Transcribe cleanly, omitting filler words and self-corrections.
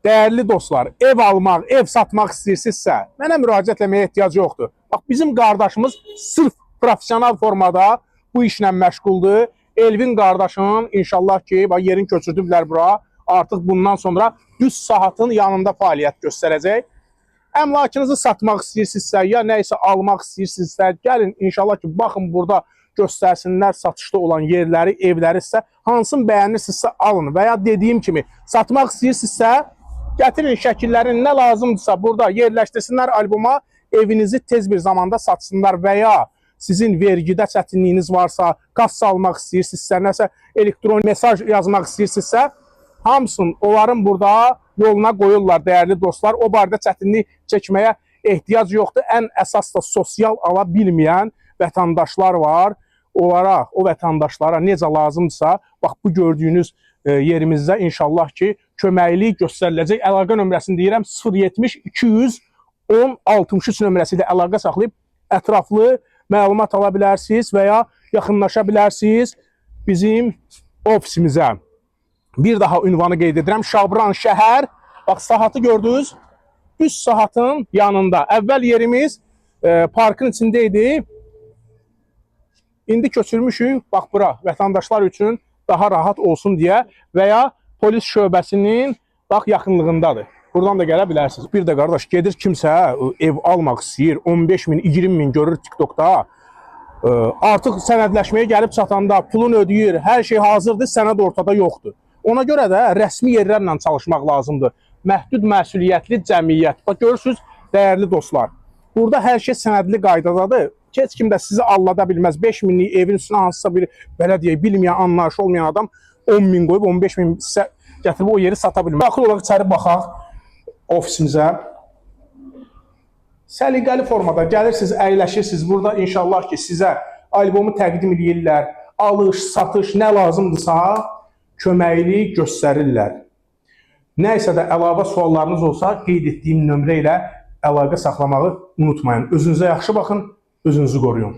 Dəyərli dostlar, ev almaq, ev satmaq istəyirsinizsə, mənə müraciət etməyə ehtiyac yoxdur. Bax, bizim qardaşımız sırf professional formada bu işlə məşğuldur. Elvin qardaşın inşallah ki, bax yerini köçürdüblər bura. Artıq bundan sonra düz saatın yanında fəaliyyət göstərəcək. Əmlakınızı satmaq istəyirsinizsə, ya nə isə almaq istəyirsinizsə, gəlin inşallah ki, baxın burada göstərsinlər satışda olan yerləri, evləri sizə. Hansını bəyənirsinizsə alın və ya dediyim kimi satmaq istəyirsinizsə, gətirin şəkillərin nə lazımdırsa burada yerləşdirsinlər alboma, evinizi tez bir zamanda satsınlar və ya sizin vergidə çətinliyiniz varsa, kassa almaq istəyirsinizsə, nəsə elektron mesaj yazmaq istəyirsinizsə, hamısını onların burada yoluna qoyurlar dəyərli dostlar. O barədə çətinlik çəkməyə ehtiyac yoxdur. Ən əsas da sosial ala bilməyən vətəndaşlar var. Onlara, o vətəndaşlara necə lazımdırsa, bax bu gördüyünüz yerimizdə inşallah ki, köməklik göstəriləcək. Əlaqə nömrəsini deyirəm: 070 210 63 nömrəsi ilə əlaqə saxlayıb ətraflı məlumat ala bilərsiniz və ya yaxınlaşa bilərsiniz bizim ofisimizə. Bir daha ünvanı qeyd edirəm. Şabran şəhər. Bax saatı gördünüz. Üst saatın yanında. Əvvəl yerimiz parkın içində idi. İndi köçürmüşük bax bura vətəndaşlar üçün daha rahat olsun deyə və ya polis şöbəsinin bax yaxınlığındadır. Buradan da gələ bilərsiniz. Bir də qardaş gedir kimsə ev almaq istəyir, 15 min, 20 min görür TikTokda. Artıq sənədləşməyə gəlib çatanda pulunu ödəyir, hər şey hazırdır, sənəd ortada yoxdur. Ona görə də rəsmi yerlərlə çalışmaq lazımdır. Məhdud məsuliyyətli cəmiyyət. Bax görürsüz, dəyərli dostlar. Burada hər şey sənədli qaydadadır. Heç kim də sizi aldada bilməz. 5 minlik evin üstünə hansısa bir belə deyək, bilməyən, anlayışı olmayan adam 10 min qoyub 15 min sizə gətirib o yeri sata bilməz. Daxil olaq içəri, baxaq ofisimizə. Səliqəli formada gəlirsiniz, əyləşirsiniz. Burada inşallah ki, sizə albomu təqdim eləyirlər. Alış, satış nə lazımdırsa köməklik göstərirlər. Nə isə də əlavə suallarınız olsa, qeyd etdiyim nömrə ilə əlaqə saxlamağı unutmayın. Özünüzə yaxşı baxın, özünüzü qoruyun.